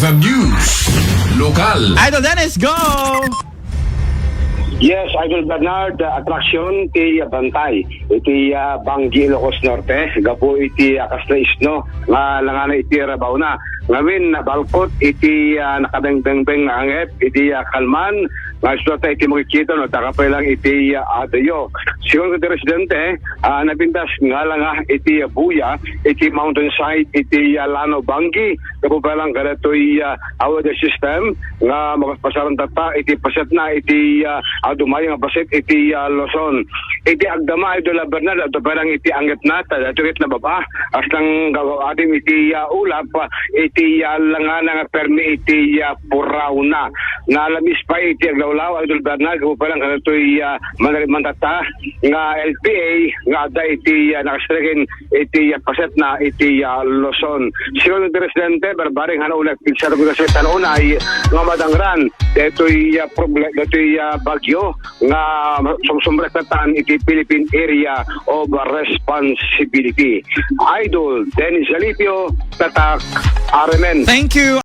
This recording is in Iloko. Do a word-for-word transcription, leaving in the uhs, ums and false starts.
F M News, lokal. Idol Dennis, go! Yes, Idol Bernard, uh, atraksyon ti, uh, bantay iti, uh, Banggi, Ilocos Norte, gapu iti, uh, kasla isno nga langana iti rabaw na. Ngamin, nabalkot iti, uh, nakabengbeng nga angep iti, uh, kalman nga istorta iti makikita no takapay lang iti, uh, adayo. Sigun ti residente, uh, napintas nga langa iti, uh, buya iti mountainside iti, uh, Lano Banggi, gapu pa lang kadatoy, uh, weather system nga mapaspasaran tatta iti paset na iti, ah, ah, dumay nga paset iti, ah, Luzon. Iti agdama, Idol Bernard, adda pa lang iti angep na, ta daytoy ket nababa. Aslang gaw-, adim iti, ah, ulap, ah, iti, ah, langana nga permi iti, ah, puraw na. Nalamis pa iti aglawlaw, Idol Bernard, gapu pa lang kadatoy, ah, manari-, mantata nga L P A nga adda iti, ah, nakastriken iti, ah, paset na iti, ah, Luzon. Sigun ti residente, barbareng hano unay pinsar ko kasi tan unay nga madangran detoy, ah, proble-, detoy, ah, bagyo nga sumsumrek na tan iti Philippine Area of Responsibility. Idol Dennis Alipio, Tatak R M N. Thank you.